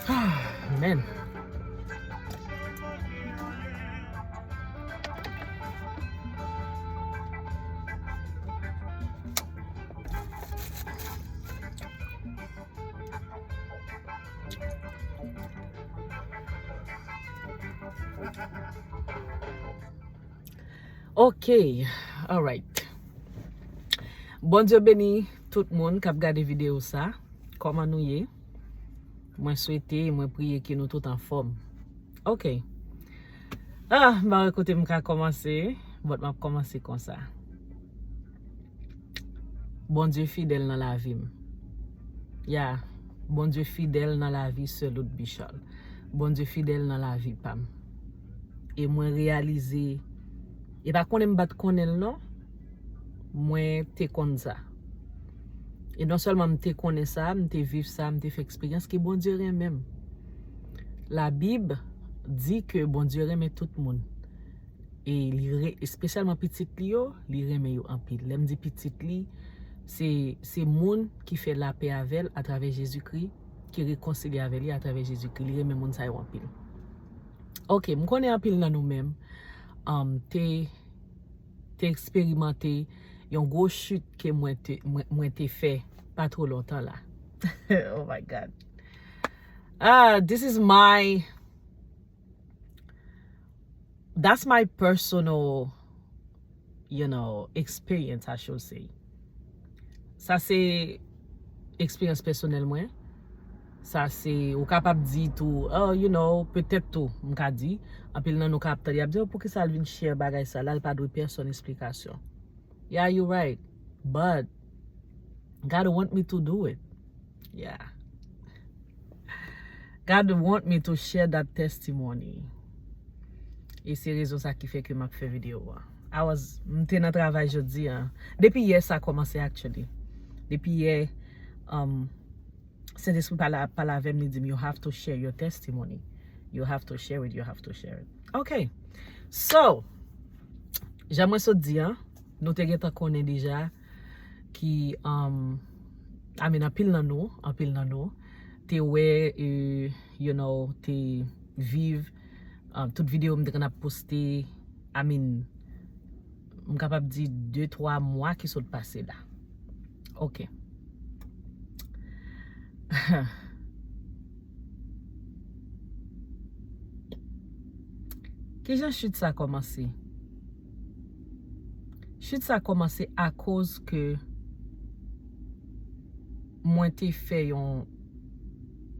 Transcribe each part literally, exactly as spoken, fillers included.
Man. Ok, alright. Bondye beni tout moun k ap gade videyo sa. Kòman nou ye? Mwen swete, mwen priye ke nou tout anfòm. Ok. Ah, m pa wè kote m ka kòmanse, but m ap kòmanse konsa. Bondye fidèl nan lavi m. Ya, Bondye fidèl nan lavi Sè Lout Bichòl. Bondye fidèl nan lavi pa m. E mwen reyalize, e pa konnen m pa t konnen l non, mwen te konn sa. E non sèlman m te konnen sa, m te viv sa, m te fè eksperyans ke Bondye renmen m. Labib di ke Bondye renmen tout moun. E li re, espesyalman pitit li yo, li renmen yo anpil. Lè m di pitit li, se, se moun ki fè lapè avè l atravè Jezikri, ki rekonsilye avè li atravè Jezikri. Li renmen moun sa yo anpil. Ok, m konnen anpil nan nou menm, um, te, te eksperimante yon gwo chit ke mwen te, mwen, mwen te fè pa twò lontan la. Oh my God. Ah, this is my, that's my personal, you know, experience, I should say. Sa se eksperyans pèsonèl mwen. Sa se, ou kapab di tou, oh, you know, petèt tou, m ka di, anpil nan nou ka ap tande, y ap di, oh, poukisa l vin share bagay sa la, l pa dwe pèsonn esplikasyon. Yeah, you right. But God want me to do it. Yeah. God want me to share that testimony. E se rezon sa ki fè ke m ap fè videyo a. I was, m te nan travay jodi a. Depi yè sa kòmanse actually. Depi yè, um, Sentespri pale, pale avè m, li di m, you have to share your testimony. You have to share it, you have to share it. Ok. So, jan mwen sot di an, nou te gentan konnen deja ki, um, I mean, anpil nan nou, anpil nan nou, te wè, euh, you know, te viv, um, tout videyo m te konn ap poste, I mean, m kapab di de, twa mwa ki sot pase la. Ok. Kijan chit sa kòmanse? Chit sa kòmanse akoz ke mwen te fè yon,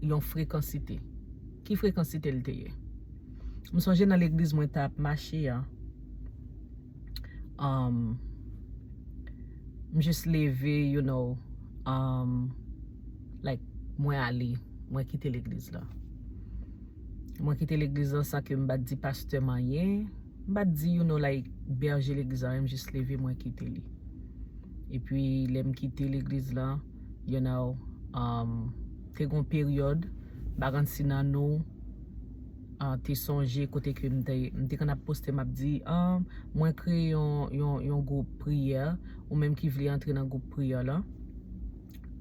yon frekansite. Ki frekansite l te ye? M sonje nan legliz mwen t ap mache an, um, m jis leve, you know, um, like, mwen ale, mwen kite legliz la. Mwen kite legliz la san ke m pa t di pastè m anyen. M pa t di, you know, like, bèje legliz la, m jis leve, mwen kite li. Epi, lè m kite legliz la, you know, um, te gon peryòd, m pa konn si nan nou, ah, te sonje kote ke m te, m te konn ap poste, m ap di, ah, mwen kreye yon, yon, yon gwoup priyè, ou menm ki vle antre nan gwoup priyè la,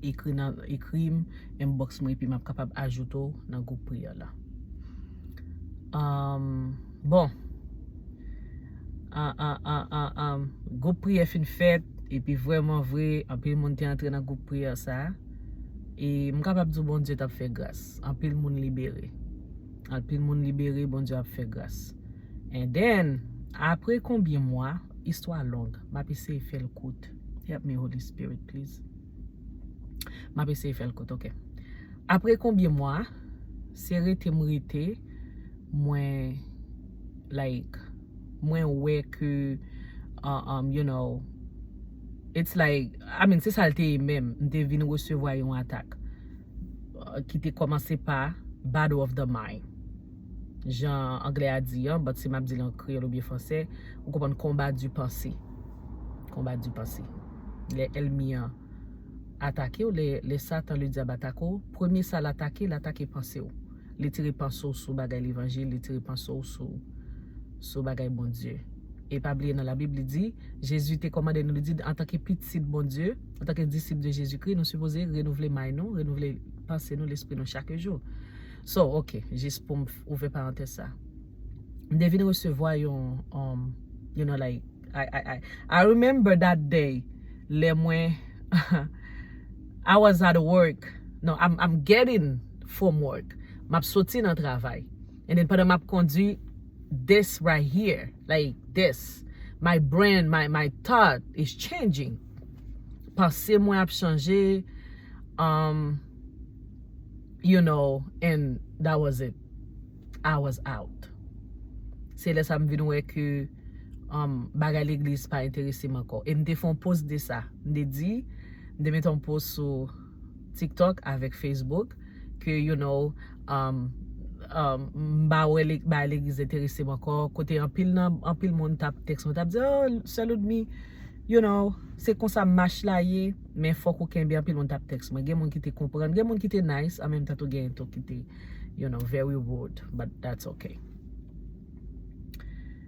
ekri nan, ekri m, inbox mwen, epi m ap kapab ajoute w nan gwoup priyè la. Um, bon. Ah, ah, ah, ah, ah, gwoup priyè fin fèt, epi vrèman vre, anpil moun te antre nan gwoup priyè sa. E m kapab di w Bondye t ap fè gras. Anpil moun libere. Anpil moun libere, Bondye ap fè gras. And then, apre konbyen mwa, istwa long, m ap eseye fè l kout. Help me, Holy Spirit, please. M ap eseye fè l kout, ok. Apre konbyen mwa, se rete m rete, mwen, like, mwen wè ke, uh, um, you know, it's like, I mean, se sa l te ye menm. M te vin resevwa yon atak, uh, ki te kòmanse pa battle of the mind. Jan anglè a di an, but si m ap di l an kreyòl oubyen fransè, ou konprann, combat du pensée. Combat du pensée. Lè ènmi an atake w, lè, lè Satan, le dyab, atake w, premye sa l atake, l atake panse w. Li tire panse w sou bagay levanjil, li tire panse w sou, sou bagay Bondye. E pa bliye nan Labib, li di, Jezi te kòmande nou, li di, antanke pitit Bondye, antanke disip de Jezikri, nou sipoze renouvle mind nou, renouvle panse nou, lespri nou chak jou. So, ok, jis pou m ouvè parantèz sa. M te vin resevwa yon, um, you know, like, I, I, I, I remember that day, lè mwen, I was at work. No, I'm, I'm getting from work. M ap soti nan travay. And then pandan m ap kondui, this right here, like this, my brain, my, my thought is changing. Panse mwen ap chanje, um, you know, and that was it. I was out. Se lè sa m vin wè ke, um, bagay legliz pa enterese m ankò. E m te fè yon post de sa. M te di, m te mete yon post sou TikTok avèk Facebook ke, you know, um, um, m pa wè le- bagay legliz enterese m ankò. Kote anpil nan anpil moun t ap tèks mwen, t ap di, "Oh, Sè Ludmi, you know, se konsa mach la ye." Men fòk ou kenbe, anpil moun t ap tèks mwen. Gen moun ki te konprann, gen moun ki te nice, an menm tan tou gen tou ki te, you know, very rude, but that's okay.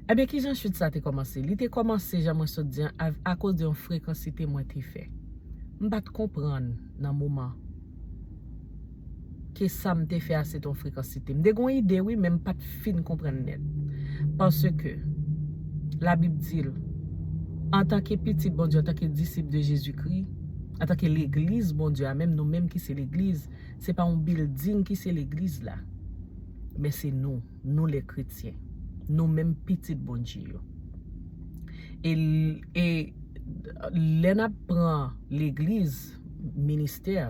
Ebyen, kijan chit sa te kòmanse? Li te kòmanse, jan mwen sot di an, a- akoz de yon frekansite mwen te fè. M pa t konprann nan moman ke sa m te fè a se t yon frekansite. M te gen yon ide, wi, men m pa t fin konprann nèt. Paske Labib di l, antanke pitit Bondye, antanke disip de Jezikri, antanke legliz Bondye a, menm nou menm ki se legliz, se pa yon bilding ki se legliz la, men se nou, nou lè kretyen, nou menm pitit Bondye yo. E, e lè n ap pran legliz, ministè,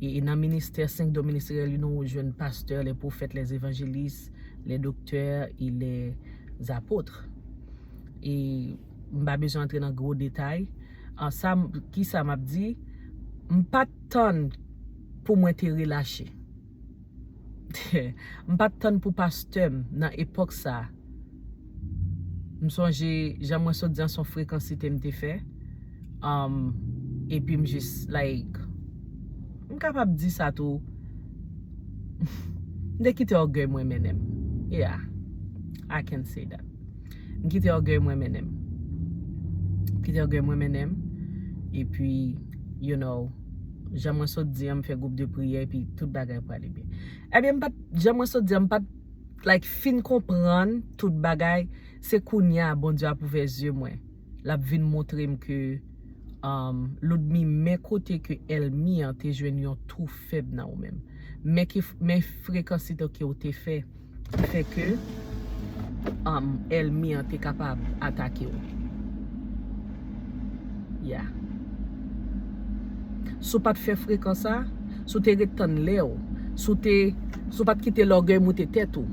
e, e nan ministè, senk don ministeryèl yo, nou jwenn pastè, lè pwofèt, lè evanjelis, lè doktè e lè apot. E m pa bezwen antre nan gwo detay. An sa, m- kisa m ap di? M pa t tann pou mwen te relache. M pa t tann pou pastè m nan epòk sa. M sonje jan mwen sot di an, se yon frekansite m te fè. Um, epi m jis, like, m kapab di sa tou. M te kite ògèy mwen mennen m. Yeah, I can say that. M kite ògèy mwen mennen m. M kite ògèy mwen mennen m. Epi, you know, jan mwen sot di an, m fè gwoup de priyè, epi tout bagay prale byen. Ebyen, m pa t, jan mwen sot di an, m pa t, like, fin konprann tout bagay. Se kounye a, Bondye ap ouvè zye mwen. L ap vin montre m ke, um, Ludmi, men kote ke èlmi an te jwenn yon twou fèb nan ou menm. Men ki, men frekansite ke w te fè, ki fè ke, um, èlmi an te kapab atake w. Yeah. Si w pa t fè frekans sa, si w te ret tann lè w, si w te, si w pa t kite lògèy moute tèt ou.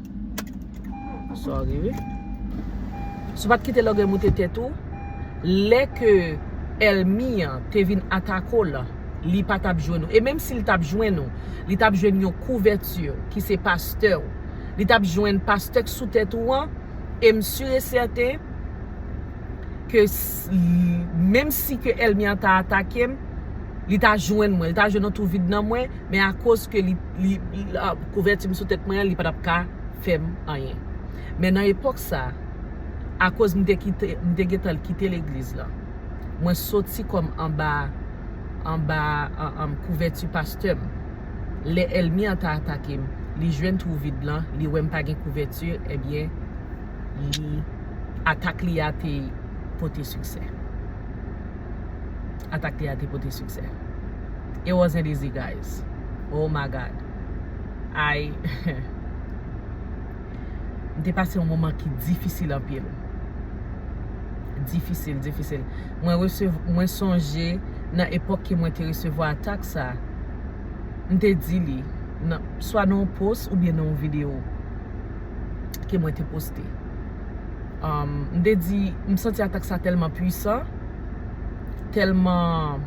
Sorry, wi. Si w pa t kite lògèy moute tèt ou, lè ke èlmi an te vin atake w la, li pa t ap jwenn ou. E menm si l t ap jwenn ou, li t ap jwenn yon kouvèti ki se pastè w. Li t ap jwenn pastè k sou tèt ou an, e m si e sèten ke s- l- menm si ke èlmi an ta atake m, li ta jwenn mwen, li ta jwenn yon twou vid nan mwen, men akoz ke li, li, li- a- kouvèti m sou tèt mwen an, li pa t ap ka fè m anyen. Men nan epòk sa, akoz m te kite, m te gentan kite legliz la, mwen soti kòm anba, anba, an, an, kouvèti pastè m. Lè èlmi an ta atake m, li jwenn twou vid lan, li wè m pa gen kouvèti, ebyen, li, atak li a te pote siksè. Atak li a te pote siksè. It wasn't easy, guys. Oh my God. I, m te pase yon moman ki difisil anpil. Difisil, difisil. Mwen resev-, mwen sonje nan epòk ke mwen te resevwa atak sa, m te di li, nan, swa nan yon post oubyen nan yon videyo ke mwen te poste. Um, m te di, m santi atak sa tèlman pwisan, tèlman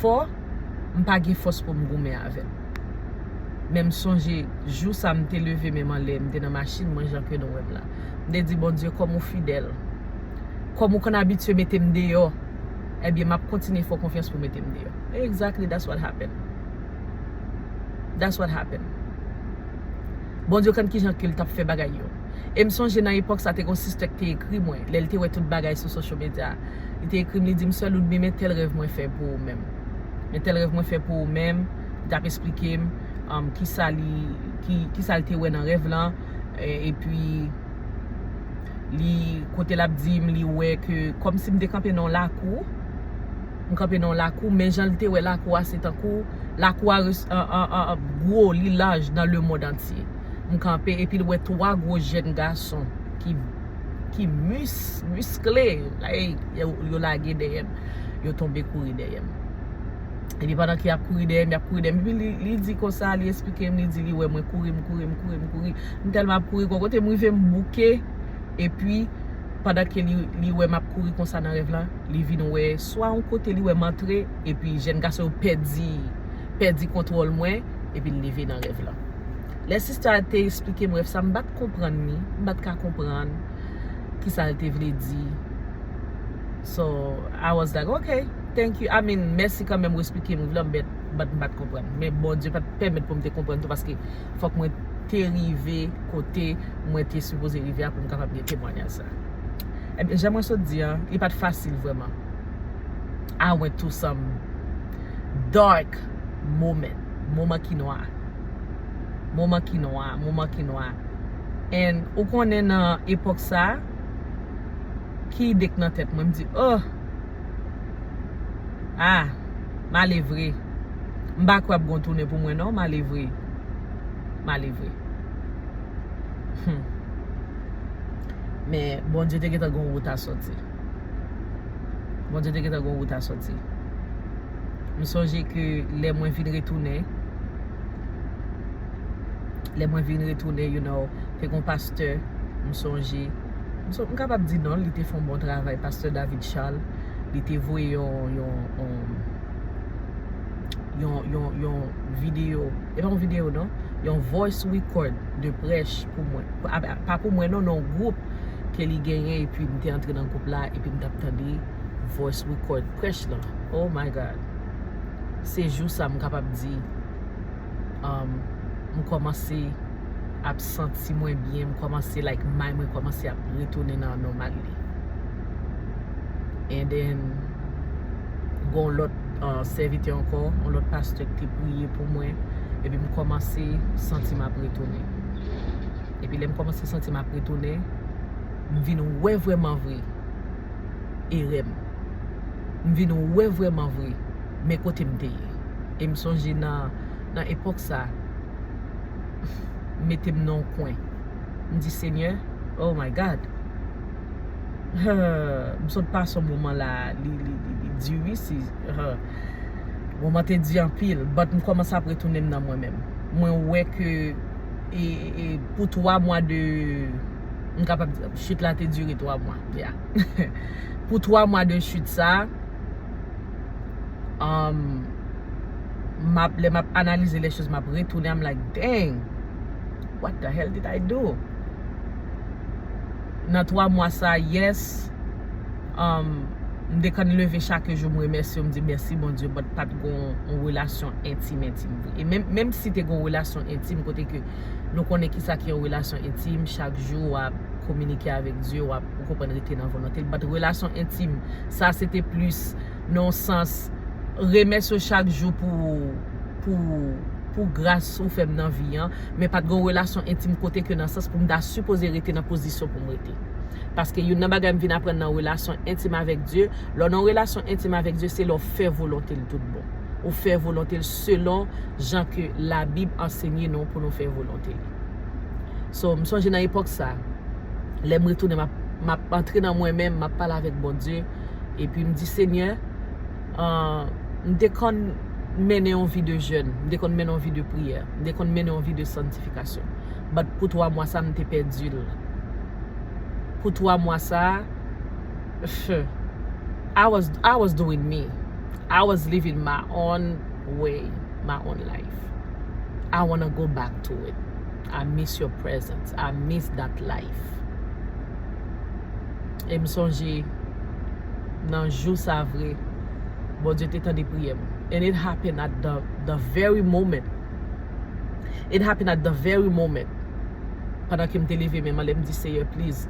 fò, m pa gen fòs pou m goumen avè l. Men m sonje, jou sa m te leve men m anlè, m te nan machin mwen, jan ke nou wè m la. M te di, "Bondye, kòm ou fidèl, kòm ou konn abitye mete m deyò, ebyen, m ap kontinye fè w konfyans pou mete m deyò." Exactly, that's what happened. That's what happened. Bondye konn kijan ke l t ap fè bagay yo. E m sonje nan epòk sa, te gen yon sistè ki te ekri mwen, lè l te wè tout bagay sou social media. Li te ekri m, li di m, "Sè Ludmi, men tèl rèv mwen fè pou ou menm. Men tèl rèv mwen fè pou ou menm." Li t ap esplike m, um, kisa li, ki, kisa l te wè nan rèv lan, e, epi li, kote l ap di m, li wè ke, kòmsi m te kanpe nan yon lakou, m kanpe nan yon lakou, men jan l te wè lakou a, se tankou lakou a res- an, an, an, an gwo, li laj nan lemonn antye. M kanpe, epi l wè twa gwo jèn gason ki, ki mis, miskle, like, yo, yo lage dèyè m, yo tonbe kouri dèyè m. Epi pandan ke y ap kouri dèyè m, y ap kouri dèyè m, epi li, li di konsa, li eksplike m, li di li wè mwen kouri, m kouri, m kouri, m kouri. M tèlman ap kouri, gon kote m rive m bouke, epi pandan ke li, li wè m ap kouri konsa nan rèv lan, li vin wè swa yon kote li wè m antre, epi jèn gason yo pèdi, pèdi kontwòl mwen, epi l leve nan rèv lan. Lè sista a te eksplike m rèv sa, m pa t konprann li, m pa t ka konprann kisa l te vle di. So, I was like, "Okay, thank you." I mean, mèsi kanmenm ou eksplike m rèv lan, but, but m pa t konprann. Men Bondye pa t pèmèt pou m te konprann tou, paske fòk mwen te rive kote mwen te sipoze rive a pou m kapab gen temwayaj sa. Ebyen, jan mwen sot di an, li pa t fasil vrèman. I went through some dark moment, moman ki nwa. Moman ki nwa, moman ki nwa. And ou konnen nan epòk sa, ki ide k nan tèt mwen, m di, oh, ah, m ale vre. M pa kwè ap gon tounen pou mwen non, m ale vre. M ale vre. Hmm. Men Bondye te gentan gon wout a sòti. Bondye te gentan gon wout a sòti. M sonje ke lè mwen vin retounen, lè mwen vin retounen, you know, te gon pastè, m sonje, m son- m kapab di non, li te fè yon bon travay, pastè David Charles, li te voye yon, yon, yon, yon, yon, yon videyo, e pa yon videyo non, yon voice record de prèch pou mwen. Pa, pa pou mwen non, nan yon gwoup ke li genyen, epi m te antre nan gwoup la, epi m t ap tande voice record prèch lan. Oh my God. Se jou sa m kapab di, um, m kòmanse ap santi mwen byen, m kòmanse, like, may mwen kòmanse ap retounen nan nòmal li. And then, gon lòt, uh, sèvitè ankò, yon lòt pastè ki te priye pou mwen, epi m kòmanse santi m ap retounen. Epi lè m kòmanse santi m ap retounen, m vin wè vrèman vre erè m. M vin wè vrèman vre men kote m te ye. E m sonje nan, nan epòk sa, m mete m nan yon kwen. M di, Senyè, oh my God. M sot pase yon moman la, li, li, li, li di wi, si, moman te di anpil, but m kòmanse ap retounen m nan mwen menm. Mwen wè ke, e, e, pou twa mwa de, m kapab di, chit la te dire twa mwa, yeah. Pou twa mwa de chit sa, um, m ap, lè m ap analize les choses, m ap retounen, I'm like, dang, what the hell did I do? Nan twa mwa sa, yes, um, m te konn leve chak jou, m remèsye, m di mèsi Bondye, but pa t gon yon relasyon entim, entim vre. E menm, menm si te gon relasyon entim, kote ke nou konnen kisa ki yon relasyon entim, chak jou w ap kominike avèk Dye, w ap, ou konprann, rete nan volonte l. But relasyon entim, sa se te plis nan yon sans, remèsye w chak jou pou, pou, pou gras ou fè m nan vi an, men pa t gon relasyon entim kote ke nan sans pou m ta sipoze rete nan pozisyon pou m rete. Paske youn nan bagay m vin aprann nan relasyon entim avèk Dye, lè w nan relasyon entim avèk Dye, se lè w fè volonte l tout bon. Ou fè volonte l selon jan ke Labib ansenye nou pou nou fè volonte li. So, m sonje nan epòk sa, lè m retounen, m ap, m ap antre nan mwen menm, m ap pale avèk Bondye, epi m di, Senyè, ah, m te konn mennen yon vi de jèn, m te konn mennen yon vi de priyè, m te konn mennen yon vi de santifikasyon. But pou twa mwa sa, m te pèdi l. Pou twa mwa sa, I was, I was doing me. I was living my own way, my own life. I wanna go back to it. I miss your presence. I miss that life. E m sonje nan jou sa vre, Bondye te tande priyè m. And it happened at the, the very moment. It happened at the very moment. Pandan ke m te leve men m anlè, m di, Seyè, please,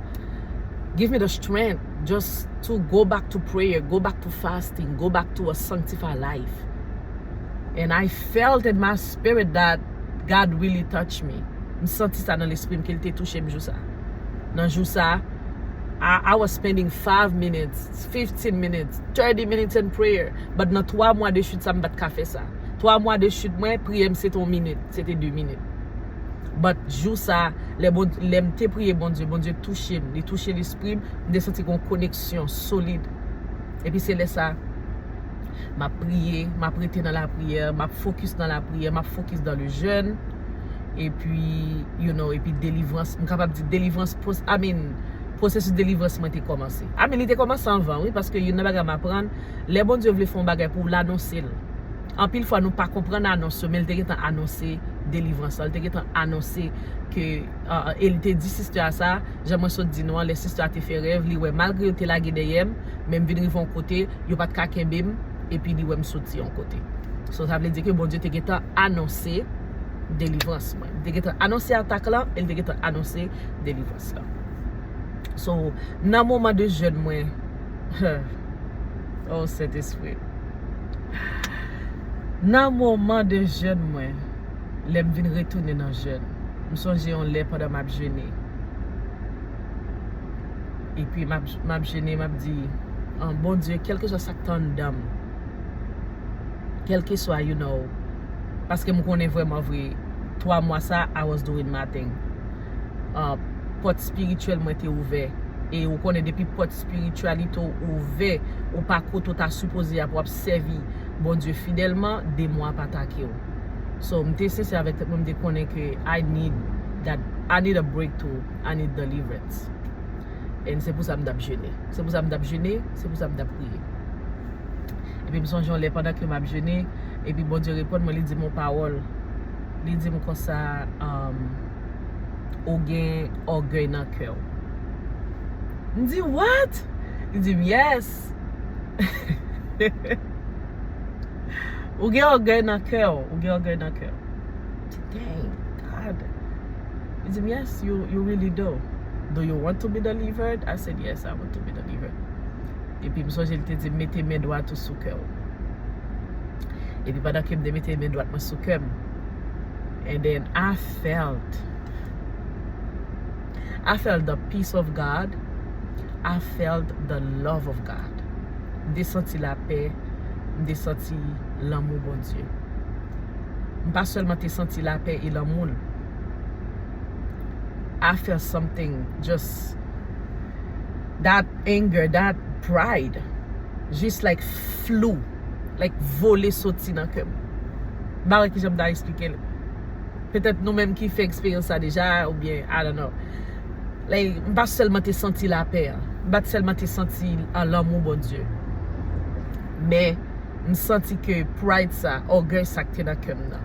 give me the strength just to go back to prayer, go back to fasting, go back to a sanctified life. And I felt in my spirit that God really touch me. M santi sa nan lespri m ke l te touche m jou sa. Nan jou sa, I, I was spending five minutes, fifteen minutes, thirty minutes in prayer. But nan twa mwa de chit sa, m pa t ka fè sa. Twa mwa de chit mwen, priyè m se te yon minit, se te de minit. But jou sa, lè, bon, lè m te priye Bondye, Bondye touche m, li touche lespri m, m te santi gen yon koneksyon solid. Epi se lè sa, m ap priye, m ap rete nan lapriyè, m ap fokis nan lapriyè, m ap fokis dans le jeûne. Epi, you know, epi delivrans, m kapab di delivrans, pwos-, I mean, pwosesis delivrans mwen te kòmanse. I mean, li te kòmanse anvan, wi, paske youn nan bagay m aprann, lè Bondye vle fè yon bagay pou w, l anonse l. Anpil fwa, nou pa konprann anons yo, men l te gentan anonse delivrans la. L te gentan anonse ke, uh, e l te di sista a sa, jan mwen sot di nou an, lè sista a te fè rèv, li wè malgre yo te lage dèyè m, men m vin rive yon kote, yo pa t ka kenbe m, epi li wè m soti yon kote. So, sa vle di ke Bondye te gentan anonse delivrans mwen. Li te gentan anonse atak lan, e li te gentan anonse delivrans lan. So, nan moman de jèn mwen, oh, Sentespri. Nan moman de jèn mwen, lè m vin retounen nan jèn, m sonje yon lè pandan m ap jene. Epi m ap, m ap jene, m ap di, ah, Bondye, kèlkeswa sa k te anndan m, kèlkeswa, you know, paske m konnen vrèman vre, twa mwa sa, I was doing my thing. Ah, pòt espirityèl mwen te ouvè. E ou konnen depi pòt espirityalite w ouvè, ou pa kote w ta sipoze a pou w ap sèvi Bondye fidèlman, demon ap atake w. So, m te sensè avèk tèt mwen, m te konnen ke I need that, I need a breakthrough, I need deliverance. And se pou sa m t ap jene. Se pou sa m t ap jene, se pou sa m t ap priye. Epi m sonje yon lè pandan ke m ap jene, epi Bondye reponn mwen, li di m yon pawòl. Li di m konsa, um, ou gen ògèy nan kè w. M di, what? Li di m, yes. Ou gen ògèy nan kè w, ou gen ògèy nan kè w. Dang, God. Li di m, yes, you, you really do. Do you want to be delivered? I said, yes, I want to be delivered. Epi m sonje li te di m, mete men dwat ou sou kè w. Epi pandan ke m te mete men dwat mwen sou kè m, and then I felt, I felt the peace of God. I felt the love of God. M te santi lapè, m te santi lanmou Bondye. M pa sèlman te santi lapè e lanmou l. I felt something, just that anger, that pride, just like flew, like vole soti nan kè m. M pa wè kijan m ta eksplike l. Petèt nou menm ki fè eksperyans sa deja, oubyen, I don't know. Like, m pa sèlman te santi lapè a. M pa t sèlman te santi, ah, lanmou Bondye. Men, m santi ke pride sa, ògèy sa k te nan kè m nan,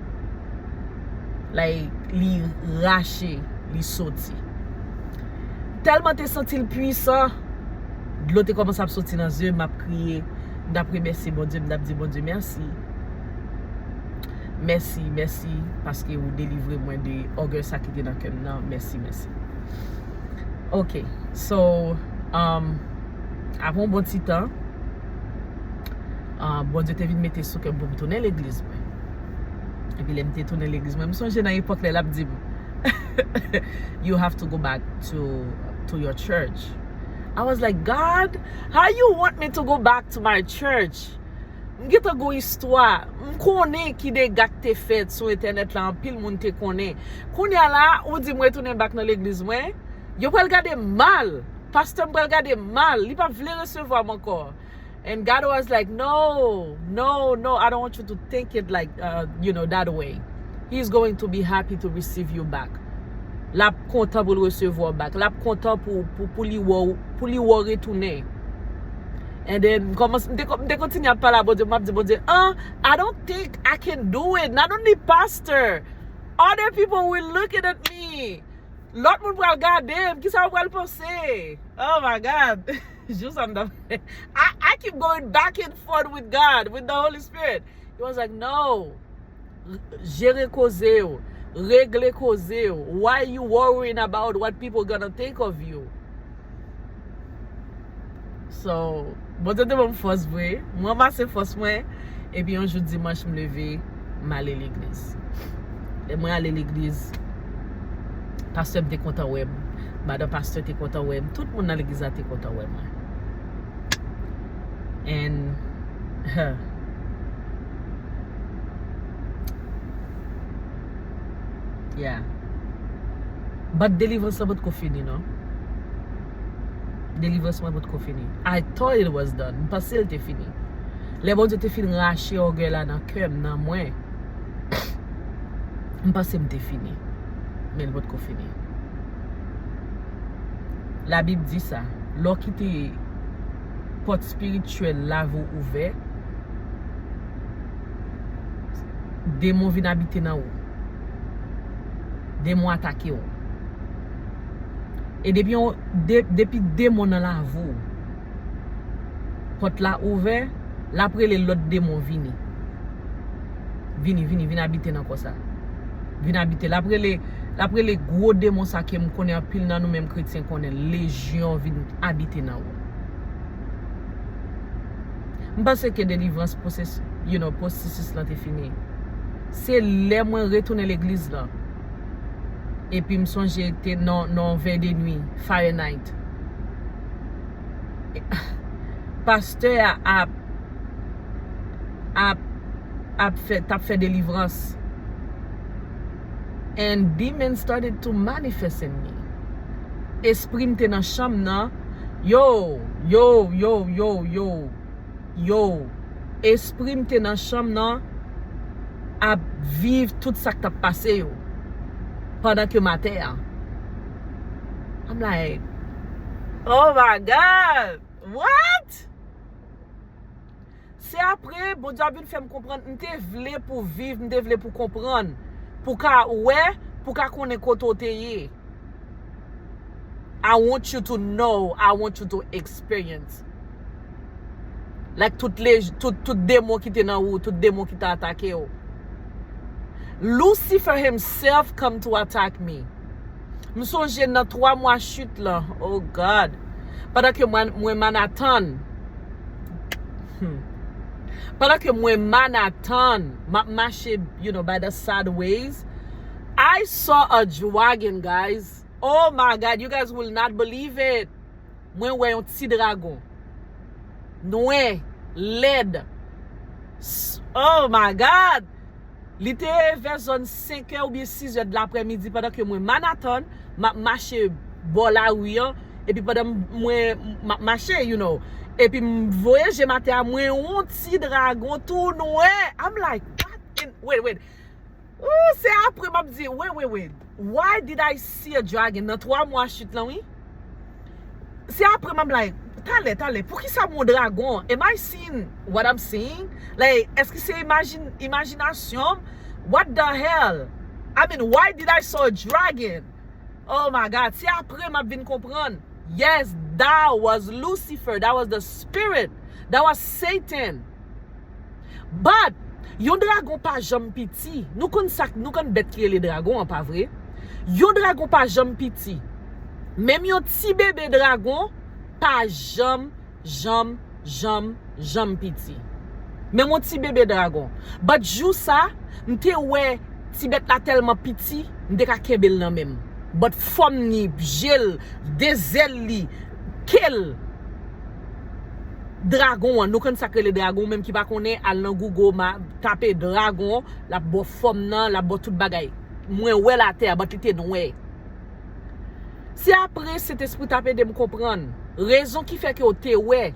like, li rache, li soti. Tèlman te santi l pwisan, dlo te kòmanse ap soti nan zye m, m ap kriye, m t ap remèsye Bondye, m t ap di Bondye mèsi. Mèsi, mèsi, paske ou delivre mwen de ògèy sa ki te nan kè m nan. Mèsi, mèsi. Ok, so, um, apre yon bon ti tan, um, Bondye te vin mete sou kè m pou m tounen legliz mwen. Epi lè m te tounen legliz mwen, m sonje nan epòk lè l ap di m, you have to go back to, to your church. I was like, God, how you want me to go back to my church? M gentan gon istwa. M konnen ki dega k te fèt sou entènèt la, anpil moun te konnen. Kounye a la, ou di m retounen back nan legliz mwen, yo pral gade m mal. Pastè m pral gade m mal. Li p ap vle resevwa m ankò. And God was like, no, no, no, I don't want you to think it like, uh, you know, that way. He's going to be happy to receive you back. L ap kontan pou l resevwa w back. L ap kontan pou, pou, pou li wè w, pou li wè w retounen. And then, kòman, m te, m te kontinye ap pale a Bondye, m ap di Bondye, ah, I don't think I can do it. Not only pastor, other people will looking at me. Lòt moun pral gade m, kisa yo pral panse? Oh my God. Jou sa m t ap, I, I keep going back and forth with God, with the Holy Spirit. He was like, no. Jere koze w. Regle koze w. Why you worrying about what people gonna think of you? So, Bondye te ban m fòs vre. M ranmase fòs mwen. Epi yon jou dimanch, m leve, m ale legliz. Lè mwen ale legliz, pastè m te kontan wè m. Madan pastè te kontan wè m. Tout moun nan legliz la te kontan wè mwen. And, yeah. But delivrans la potko fini, non. Delivrans mwen potko fini. I thought it was done. M panse l te fini. Lè Bondye te fin rache ògèy la nan kè m, nan mwen, m panse m te fini. Men l potko fini. Labib di sa. Lè w kite pòt espirityèl lavi w ouvè, demon vin abite nan ou. Demon atake w. E depi yon, de, depi demon nan lavi w, pòt la ouvè, l ap rele lòt demon vini. Vini, vini, vin abite nan kò sa. Vin abite. L ap rele, l ap rele gwo demon sa ke m konnen anpil nan nou menm kretyen konnen, lejyon vin abite nan ou. M panse ke delivrans pwosès-, you know, pwosesis lan te fini. Se lè mwen retounen legliz lan. Epi m sonje te nan, nan vèy de nwi, Fire Night. Pastè a ap, ap, ap fè, t ap fè delivrans. And demon started to manifest in me. Espri m te nan chanm nan. Yo, yo, yo, yo, yo. Yo, espri m te nan chanm nan ap viv tout sa k t ap pase yo pandan ke m atè a. I'm like, oh my God, what? Se apre, Bondye ap vin fè m konprann, m te vle pou viv, m te vle pou konprann, pou ka wè, pou ka konnen kote w te ye. I want you to know, I want you to experience. Like tout, le, tout, tout demon ki te nan ou, tout demon ki te atake w. Lucifer himself come to attack me. M sonje nan twa mwa chit lan, oh God. Pandan ke mwen, mwen Manhattan, hmm. Pandan ke mwen Manhattan, m ap mache, you know, by the sideways, I saw a dragon, guys. Oh my God, you guys will not believe it. Mwen wè yon ti dragon. Nwè, lèd. S-, oh my God! Li te vè zòn senkè oubyen sizè de laprèmidi pandan ke mwen Manhattan, m ap mache bò lari an, epi pandan m-, mwen, m ap mache, you know, epi m voye je m atè a, mwen yon ti dragon tou nwè. I'm like, what in, wait, wait. Ooh, se apre m ap di, wait, wait, wait. Why did I see a dragon? Nan twa mwa chit lan, wi. Se apre m ap like, talè, talè, poukisa m wè yon dragon? Am I seeing what I'm seeing? Like, èske se imajin-, imajinasyon m? What the hell? I mean, why did I saw a dragon? Oh my God, se apre m ap vin konprann. Yes, that was Lucifer, that was the spirit, that was Satan. But, yon dragon pa janm piti. Nou konn sa, nou konn bèt ki rele dragon an, pa vre? Yon dragon pa janm piti. Menm yon ti bebe dragon pa janm, janm, janm, janm piti. Menm yon ti bebe dragon. But jou sa, m te wè ti bèt la tèlman piti, m te ka kenbe l nan men m. But fòm ni, je l, de zèl li, ke l. Dragon an, nou konn sa k rele dragon, ou menm ki pa konnen, al nan Google, ma, tape dragon, l ap ba w fòm nan, l ap ba w tout bagay. Mwen wè l atè a, but li te nwè. Se apre Sentespri t ap ede m konprann rezon ki fè ke w te wè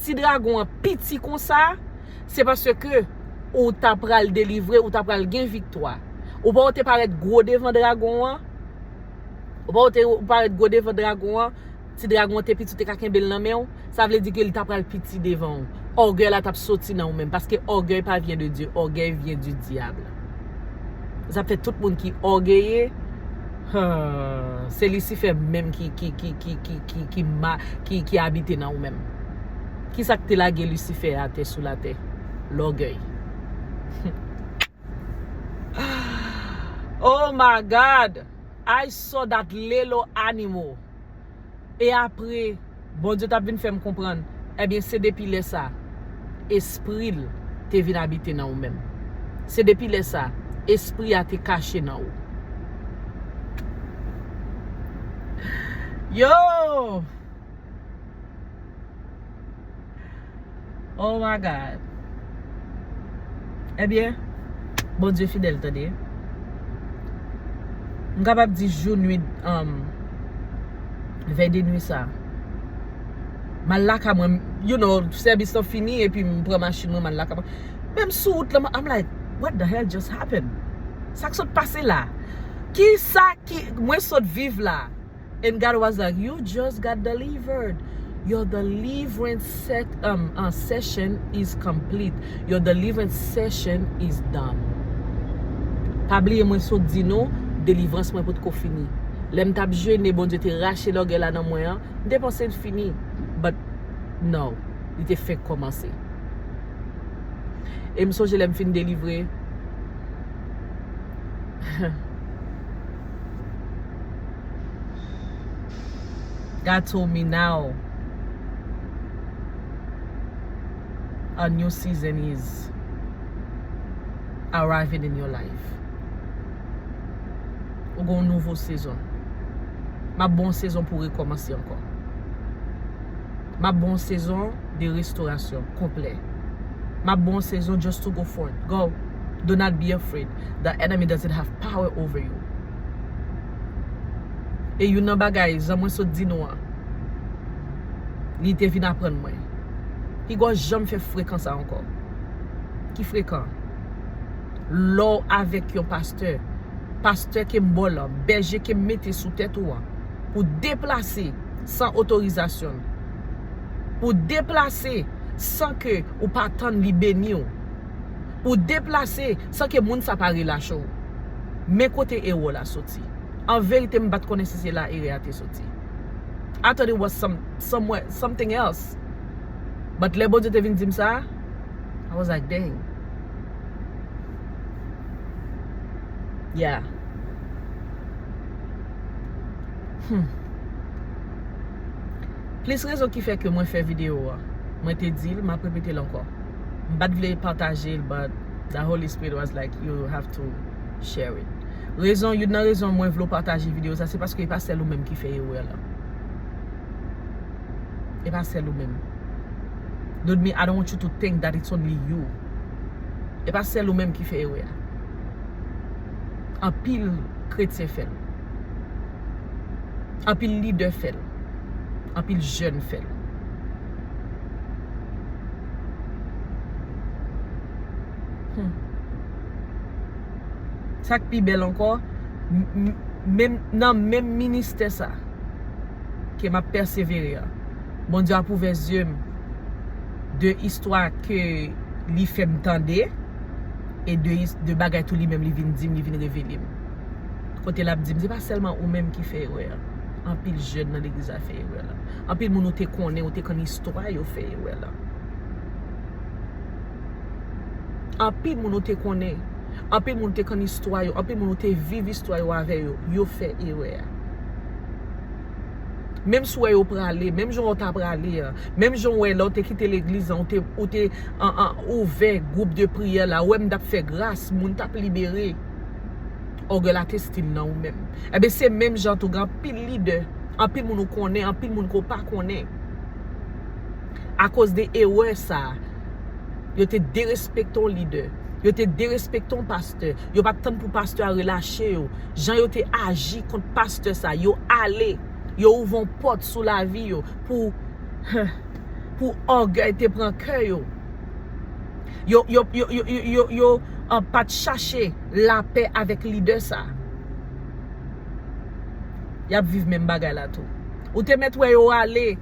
ti dragon an piti konsa, se paske ou ta pral delivre, ou ta pral gen viktwa. Ou pa w te parèt gwo devan dragon an, ou pa w te parèt gwo devan dragon an, ti dragon an te piti, ou te ka kenbe l nan men w, sa vle di ke li ta pral piti devan w. Ògèy la t ap soti nan ou menm, paske orgueil pa vient de Dieu, orgueil vient du diable. Sa fè tout moun ki ògeye, se Lisifè menm ki, ki, ki, ki, ki, ki, ki ma-, ki, ki abite nan ou menm. Kisa k te lage Lisifè atè sou latè? Lògèy. Oh my God! I saw that little animal. E apre, Bondye t ap vin fè m konprann, ebyen, se depi lè sa, espri l te vin abite nan ou menm. Se depi lè sa, Espri a te kache nan ou. Yo! Oh my God. Ebyen, Bondye fidèl, tande. M kapab di jou, nuit, um, vèy de nuit sa. M al lakay mwen, you know, sèvis lan fini, epi m pran machin mwen, m al lakay mwen. Men m sou wout lan, I'm like, "What the hell just happened? Sa k sot pase la? Ki sa ki, mwen sot viv la?" And God was like, "You just got delivered. Your deliverance set, um, uh, session is complete. Your deliverance session is done." Pa bliye mwen sot di nou, delivrans mwen potko fini. Lè m t ap jene, Bondye te rache lògèy la nan mwen an, m te panse l fini. But no, li te fenk kòmanse. E m sonje lè m fin delivre, God told me, "Now a new season is arriving in your life." Ou gen yon nouvo sezon. M ap ba w yon sezon pou w rekòmanse ankò. M ap ba w yon sezon de restorasyon konplè. M ap ba w yon sezon just to go forth. Go. Do not be afraid. The enemy doesn't have power over you. E youn nan bagay, jan mwen sot di nou an, li te vin aprann mwen. Piga w janm fè frekan sa ankò. Ki frekan? Lè w avèk yon pastè, pastè ke m ba w lan, bèje ke m mete sou tèt ou an, pou deplase san otorizasyon l, pou deplase san ke ou pa tann li beni w, pou deplase san ke moun sa pa relache w. Men kote erè w la soti. An verite, m pa t konnen si se la erè a te soti. I thought it was some, somewhere, something else. But lè Bondye te vin di m sa, I was like, "Dang." Yeah. Hmm. Plis rezon ki fè ke mwen fè videyo a, mwen te di l, m ap repete l ankò. M pa t vle pataje l, but the Holy Spirit was like, "You have to share it." Rezon, youn nan rezon mwen vle w pataje videyo sa, se paske e pa sèl ou menm ki fè erè la. E pa sèl ou menm. Don't me, I don't want you to think that it's only you. E pa sèl ou menm ki fè erè a. Anpil kretyen fè l. Anpil lidè fè l. Anpil jèn fè l. Hmm. Sa k pi bèl ankò, m-, m-, menm, nan menm ministè sa ke m ap pèsevere an, Bondye ap ouvè zye m de istwa ke li fè m tande, e de is-, de bagay tou li menm li vin di m, li vin revele m. Kote l ap di m, se pa sèlman ou menm ki fè erè a. Anpil jèn nan legliz la fè erè la. Anpil moun ou te konnen, ou te konn istwa yo fè erè la. Anpil moun ou te konnen, anpil moun ou te konn istwa yo, anpil moun ou te viv istwa yo avè yo, yo fè erè a. Menm si w wè yo prale, menm jan w ta prale a, menm jan w wè lè w te kite legliz la, ou te, ou te an, an, ouvè gwoup de priyè la, ou wè m t ap fè gras, moun t ap libere. Ògèy la te still nan ou menm. Ebyen, se menm jan tou, gen anpil lidè, anpil moun ou konnen, anpil moun ke w pa konnen. Akoz de erè sa a, yo te derespekte yon lidè, yo te derespekte yon pastè, yo pa t tann pou pastè a relache yo. Jan yo te aji kont pastè sa a, yo ale, yo ouvè yon pòt sou lavi yo pou, pou ògèy te pran kè yo. Yo, yo, yo, yo, yo, yo, yo, an, pa t chache lapè avèk lidè sa a. Y ap viv menm bagay la tou. Ou te mèt wè yo ale.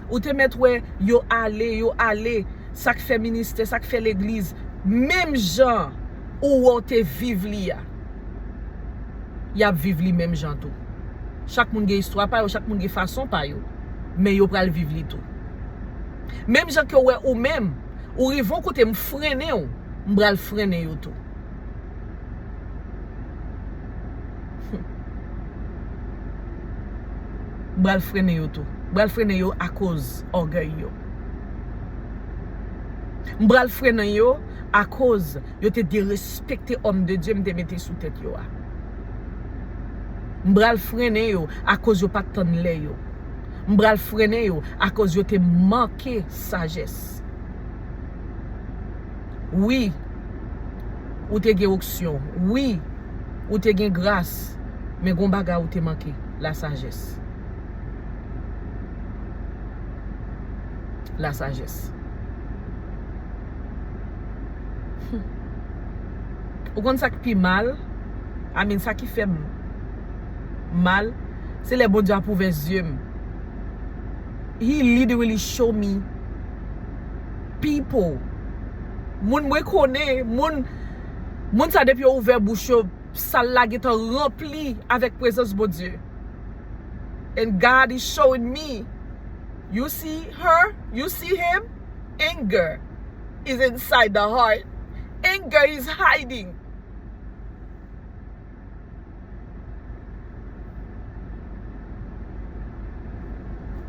Ou te mèt wè yo ale, yo ale. Sa k fè ministè, sa k fè legliz. Menm jan ou wè w te viv li a, y ap viv li menm jan tou. Chak moun gen istwa pa yo, chak moun gen fason pa yo. Men yo pral viv li tou. Menm jan ke w wè ou menm, ou rive yon kote m frennen w, m pral frennen yo tou. M pral frennen yo tou. M pral frennen yo akoz ògèy yo. M pral frennen yo akoz yo te derespekte òm de Dye m te mete sou tèt yo a. M pral frennen yo akoz yo pa t tann lè yo. M pral frennen yo akoz yo te manke sajès. Wi, ou te gen onksyon. Wi, ou te gen gras. Men gon bagay ou te manke, lasajès. Lasajès. Hmm. Ou konn sa k pi mal? I mean, sa ki fè m mal, se lè Bondye ap ouvè zye m. He literally show me people. Moun mwen konnen, moun, moun sa depi yo ouvè bouch yo, sal la gentan ranpli avèk prezans Bondye. And God is showing me. You see her? You see him? Anger is inside the heart. Anger is hiding.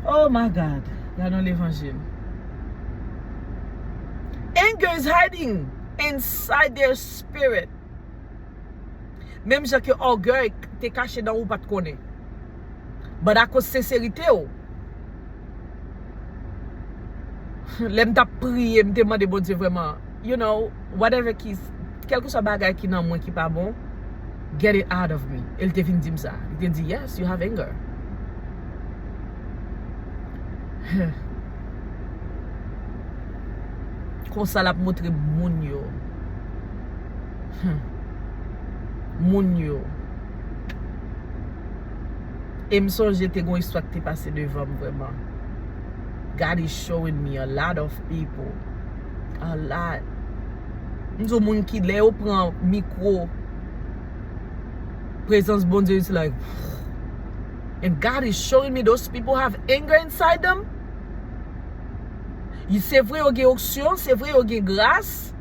Oh my God. Gade yon levanjil. Anger is hiding inside their spirit. Menm jan ke ògèy te kache nan ou pa t konnen. But akoz senserite w, lè m t ap priye, m te mande Bondye vrèman, you know, whatever ki, kèlkeswa bagay ki nan mwen ki pa bon, get it out of me. E l te vin di m sa. Li te di, yes, you have anger. Konsa l ap montre moun yo. Hmm. Moun yo. E m sonje te gon istwa ki te pase devan m vrèman. God is showing me a lot of people. A lot. M di w moun ki lè yo pran mikwo, prezans Bondye, it's like, and God is showing me those people have anger inside them. Se vre yo gen onksyon, se vre yo gen gras,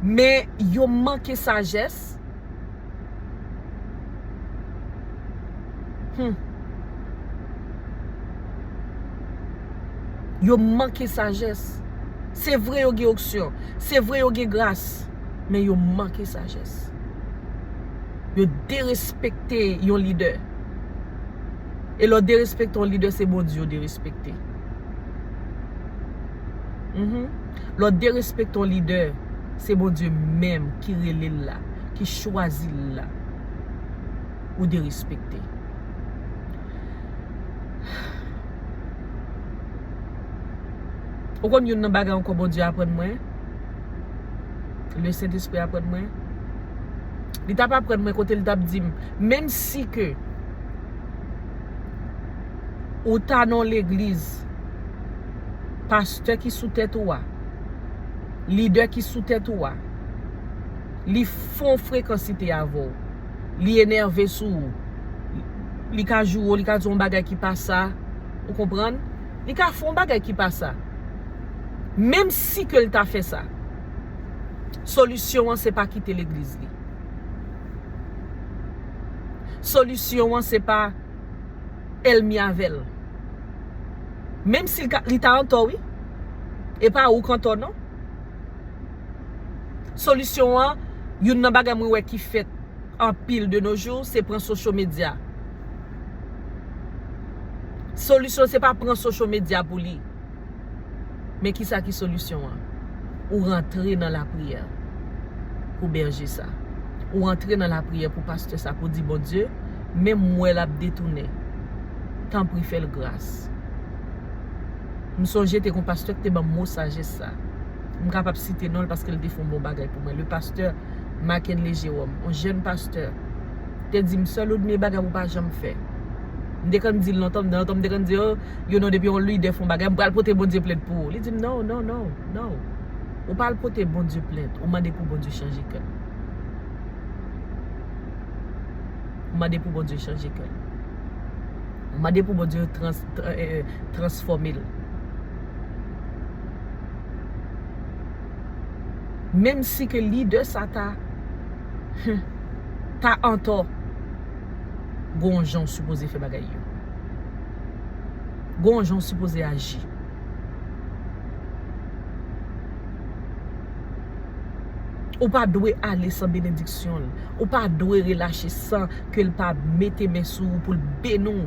men yo manke sajès. Hmm. Yo manke sajès. Se vre yo gen onksyon. Se vre yo gen gras. Men yo manke sajès. Yo derespekte yon lidè. E lè w derespekte yon lidè, se Bondye w derespekte. Mhm. Lè w derespekte yon lidè, se Bondye menm ki rele l la, ki chwazi l la. Ou derespekte. Ou konn youn nan bagay ankò Bondye aprann mwen? Le Sentespri aprann mwen. Li t ap aprann mwen kote li t ap di m, menm si ke ou ta nan yon legliz, pastè ki sou tèt ou a, lidè ki sou tèt ou a, li fè yon frekansite avè w, li enève sou ou, li ka joure w, li ka di w yon bagay ki pa sa, ou konprann? Li ka fè yon bagay ki pa sa. Menm si ke l ta fè sa, solisyon an se pa kite legliz li. Solisyon an se pa ènmi avè l. Menm si l ka, li ta antò, wi. E pa ou k antò, non. Solisyon an, youn nan bagay mwen wè ki fèt anpil de nos jours, se pran social media. Solisyon se pa pran social media pou li. Men kisa ki solisyon an? Ou rantre nan lapriyè pou bèje sa. Ou rantre nan lapriyè pou pastè sa, pou di, Bondye, menm m wè l ap detounen. Tanpri fè l gras. M sonje te gon pastè ki te ban m mo sajès sa. M kapab site non l paske l te fè yon bon bagay pou mwen. Le pastè Mackenley Jérôme, yon jèn pastè, te di m, Sè Ludmie, bagay ou pa janm fè. M te konn di l lontan, m te konn di, oh, you know, depi yon lidè fè yon bagay, m pral pote Bondye plent pou ou. Li di m, non, non, non, non. Ou pa al pote Bondye plent, ou mande pou Bondye chanje kè l. Ou mande pou Bondye chanje kè l. Ou mande pou Bondye trans, tra, eh, eh, transfòme l. Menm si ke lidè sa ta, ta antò, gon jan w sipoze fè bagay yo. Gon jan w sipoze aji. Ou pa dwe ale san benediksyon l. Ou pa dwe relache san ke l pa mete men sou ou pou l beni w.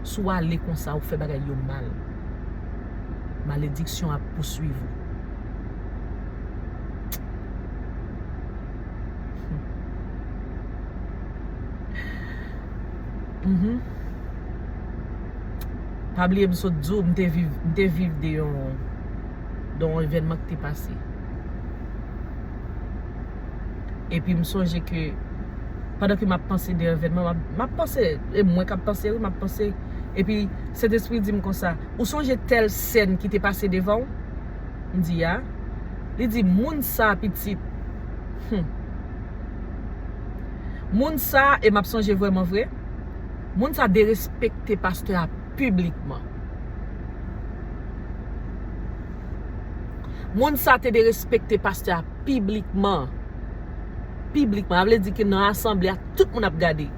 Si w ale konsa, ou fè bagay yo mal. Malediksyon ap pouswiv ou. Mhm. Pa bliye m sot di w, m te viv, m te viv de yon, de yon evènman ki te pase. Epi m sonje ke pandan ke m ap panse de evènman, m ap, m ap panse, e mwen k ap panse, wi, m ap panse. Epi Sentespri di m konsa, ou sonje tèl sèn ki te pase devan w? M di, ya. Li di, moun sa, pitit. Hmm. Moun sa, e m ap sonje vrèman vre, moun sa derespekte pastè a piblikman. Moun sa te derespekte pastè a piblikman. Piblikman. Sa vle di ke nan asanble a, tout moun ap gade.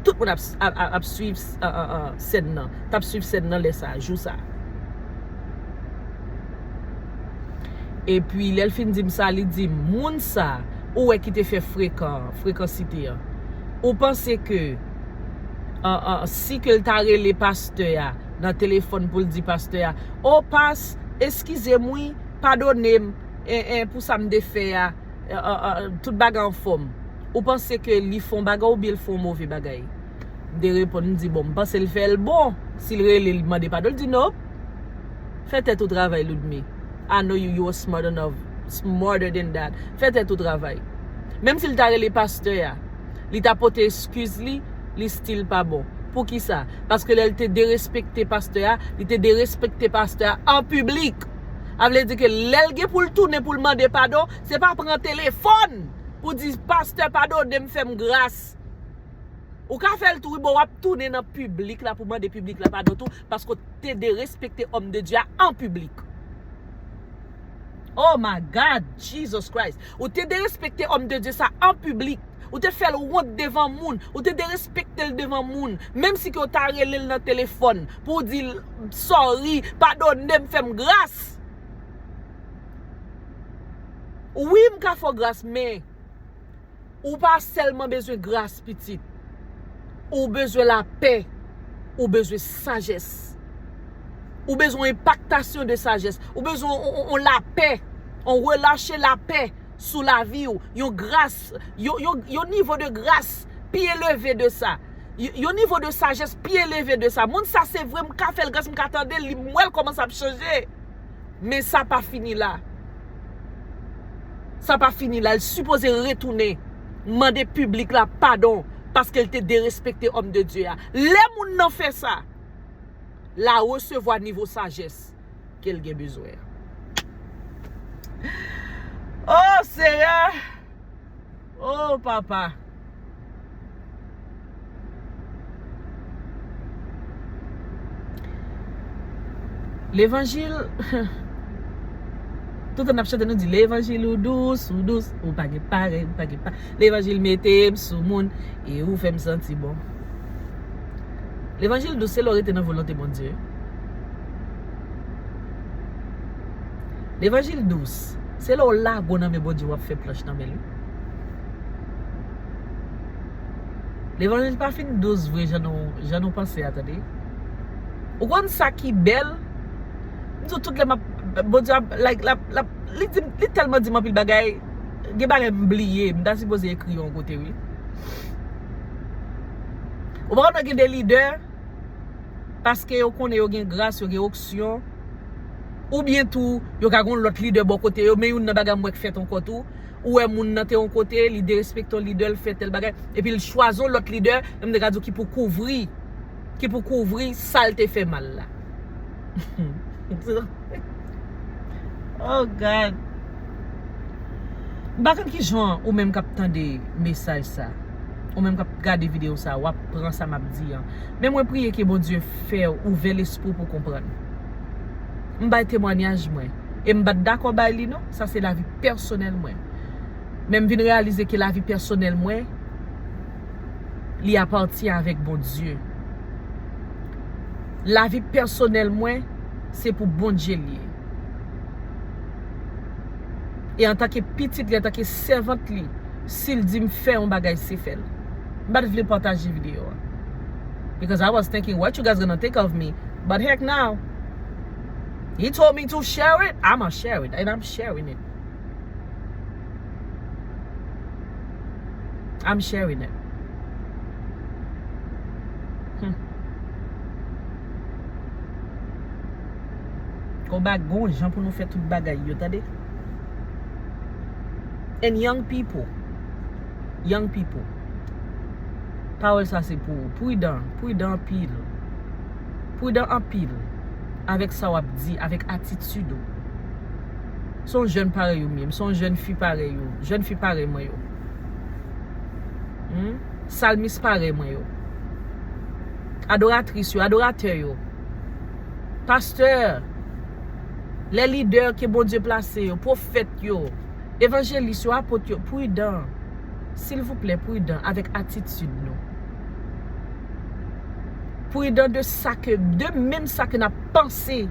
Tout moun ap, ap, ap, ap swiv, a, a, a, sèn nan. T ap swiv sèn nan lè sa, jou sa. Epi, lè l fin di m sa, li di m, moun sa, ou wè ki te fè frekan, frekansite an. Ou panse ke, an, an, si ke l ta rele pastè a nan telefòn pou l di pastè a, o pas, eskize m wi, padone m, en, en, pou sa m te fè a, an, an, an, tout bagay anfòm. Ou panse ke li fè yon bagay oubyen l fè yon move bagay? M te reponn, m di, bon, m panse l fè l bon. Si l rele, l mande padon, l di, no. Fè tèt ou travay, Ludmi. I know you, you are smart enough, smarter than that. Fè tèt ou travay. Menm si l ta rele pastè a, li ta pote eskiz li, li still pa bon. Poukisa? Paske lè l te derespekte pastè a, li te derespekte pastè a an piblik. Sa vle di ke lè l gen pou l tounen pou l mande padon, se pa pran telefòn pou di, pastè, padone m, fè m gras. Ou ka fè l tou, wi, bon, w ap tounen nan piblik la pou mande piblik la padon tou, paske w te derespekte òm de Dye a an piblik. Oh my God, Jesus Christ. Ou te derespekte òm de Dye sa an piblik. Ou te fè l wont devan moun. Ou te derespekte l devan moun. Menm si ke w ta rele l nan telefòn pou w di l, sorry, padone m, fè m gras. Wi, m ka fè w gras, men ou pa sèlman bezwen gras, pitit. Ou bezwen lapè. Ou bezwen sajès. Ou bezwen enpaktasyon de sajès. Ou bezwen yon, yon, yon lapè, yon relache lapè sou lavi w. Yon gras, yon, yon, yon nivo de gras pi eleve de sa. Yon, yon nivo de sajès pi eleve de sa. Moun sa, se vre, m ka fè l gras, m ka tande l, li, m wè l kòmanse ap chanje. Men sa pa fini la. Sa pa fini la. L sipoze retounen mande piblik la padon paske l te derespekte òm de Dye a. Lè moun nan fè sa, l a resevwa nivo sajès ke l gen bezwen an. Oh, Seyè! Oh, papa! Levanjil, toutan n ap chante, nou di, levanjil ou dous, ou dous, ou pa gen parèy, ou pa gen pa. Levanjil mete m sou moun, e ou fè m santi bon. Levanjil dous, se lè w rete nan volonte Bondye. Levanjil dous, se lè w lage w nan men Bondye, w ap fè planch nan men li. Levanjil pa fin dous vre jan nou, jan nou panse a, tande. Ou konn sa ki bèl? M di w tout lè m ap, Bondye ap, like, l ap, l ap, li di m, li tèlman di m anpil bagay, gen bagay m bliye, m ta sipoze ekri yo yon kote, wi. Ou pa konn gen de lidè, paske yo konnen yo gen gras, yo gen onksyon, oubyen tou, yo ka gen yon lòt lidè bò kote yo, men youn nan bagay m wè k fèt ankò tou, ou wè moun nan te yon kote, li derespekte yon lidè, l fè tèl bagay, epi l chwazi yon lòt lidè, men m te ka di w ki pou kouvri, ki pou kouvri sa l te fè mal la. Oh God. M pa konn ki jan ou menm k ap tande mesaj sa, ou menm k ap gade videyo sa, w ap pran sa m ap di an. Men mwen priye ke Bondye fè w ouvè lespri w pou w konprann. M bay temwanyaj mwen. E m pa t dakò bay li non. Sa se lavi pèsonèl mwen. Men m vin reyalize ke lavi pèsonèl mwen, li apatyen avèk Bondye. Lavi pèsonèl mwen, se pou Bondye l ye. E antanke pitit li, antanke sèvant li, si l di m fè yon bagay, se fè l. M pa t vle pataje videyo a. Because I was thinking, what you guys gonna think of me? But heck no. He told me to share it, I'ma share it, and I'm sharing it. I'm sharing it. Hmm. Konba gon jan pou nou fè tout bagay yo, tande? And young people, young people, pawòl sa se pou ou. Pridan, pridan anpil. Pridan anpil avèk sa w ap di, avèk atitid ou. Se yon jèn parèy ou m ye, m se yon jèn fi parèy ou, jèn fi parèy mwen yo. Hmm? Salmis parèy mwen yo. Adoratris yo, adoratè yo. Pastè, lè lidè ke Bondye plase yo, pwofèt yo, evanjelis yo, apot yo, pridan. Silvouplè, pridan avèk atitid nou. Pridan de sa ke, de menm sa ke n ap panse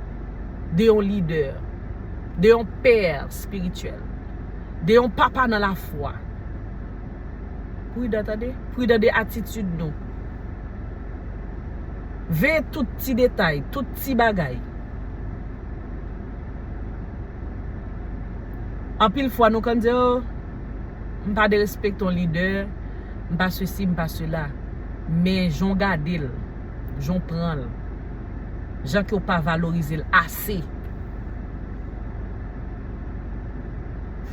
de yon lidè, de yon pè espirityèl, de yon papa nan lafwa. Pridan, tande? Pridan de atitid nou. Veye tout ti detay, tout ti bagay. Anpil fwa nou konn di, "Oh, m pa derespekte yon lidè, m pa sesi, m pa sela." Men jan w gade l, jan w pran l, jan ke w pa valorize l ase.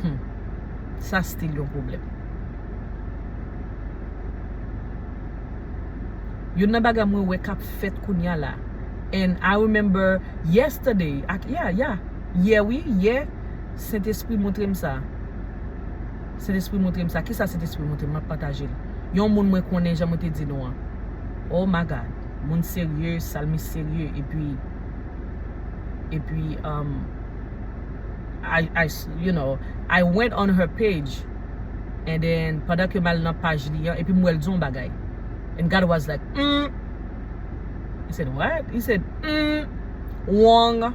Hmm. Sa still yon pwoblèm. Youn nan bagay mwen wè k ap fèt kounye a la. And I remember yesterday, ak, yeah, yeah. Yè wi, yè, Sentespri montre m sa. Sentespri montre m sa. Kisa Sentespri montre m? M ap pataje l. Yon moun mwen konnen, jan mwen te di nou an. Oh my God. Moun serye, salmis serye, epi, epi, um, I, I, you know, I went on her page, and then, pandan ke m al nan paj li an, epi m wè l di yon bagay. And God was like, "Mm." He said, "What?" He said, "Mm, wrong."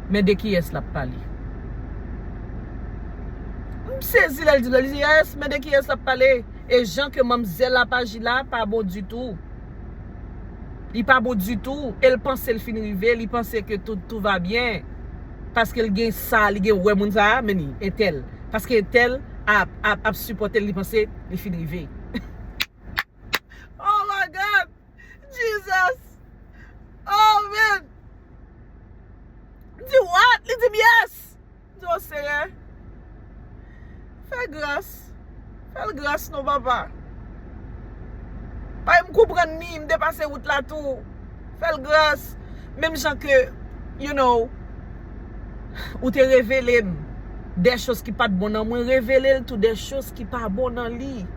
Men de kiyès l ap pale? M sezi lè l di, lè l di, "Yes, men de kiyès l ap pale?" E jan ke manmzèl la pa aji la, pa bon ditou. Li pa bon ditou. E l panse l fin rive, li panse ke tout, tout va byen. Paske l gen sa, li gen wè moun sa a, men li, entèl. Paske entèl ap, ap, ap sipòte l, li panse li fin rive. Oh my God! Jesus! Oh man! Di what? Li di m yes! M di, "O Senyè, fè gras. Fè l gras non, papa. Bay m konprann li, m te pase wout la tou. Fè l gras." Menm jan ke, you know, ou te revele m de choz ki pa t bon nan mwen, revele l tou de choz ki pa bon nan li.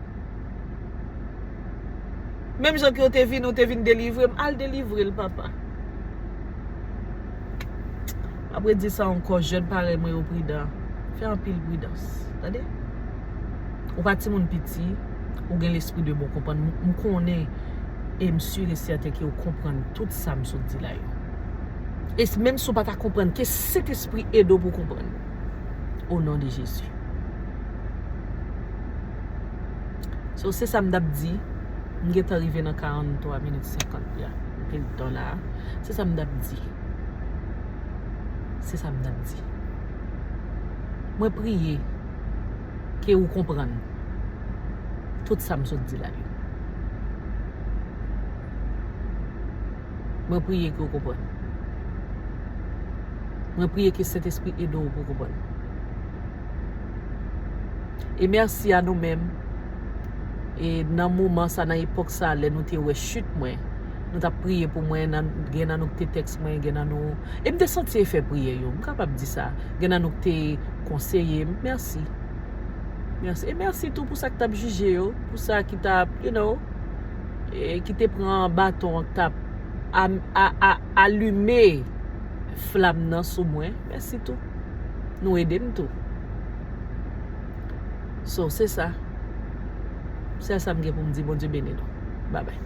Menm jan ke w te vin, ou te vin delivre m, al delivre l, papa. M ap redi sa ankò, jèn parèy mwen yo, pridan. Fè anpil pridans. Tande? Ou pa timoun piti, ou gen lespri de bon konprann. M, m konnen, e m si e sèten ke w konprann tout sa m sot di la yo. E s-, menm si w pa ta konprann, ke Sentespri ede w pou w konprann. O non de Jezi. So, se sa m t ap di. M gentan rive nan karannntwa minit senkant la. M pil tan la. Se sa m t ap di. Se sa m t ap di. Mwen priye ke ou konprann tout sa m sot di la yo. Mwen priye ke ou konprann. Mwen priye ke Sentespri ede w pou w konprann. E mèsi a nou menm. E nan moman sa, nan epòk sa, lè nou te wè chit mwen, nou t ap priye pou mwen, nan, gen nan nou ki te tèks mwen, gen nan nou, e m te santi efè priyè yo, m kapab di sa. Gen nan nou ki te konseye m. Mèsi. Mèsi. E mèsi tou pou sa ki t ap jije yo, pou sa ki t ap, you know, e ki te pran baton an, ki t ap a, a, a, alime flam nan sou mwen. Mèsi tou. Nou ede m tou. So, se sa. Se sa m gen pou m di. Bondye beni nou. Babay.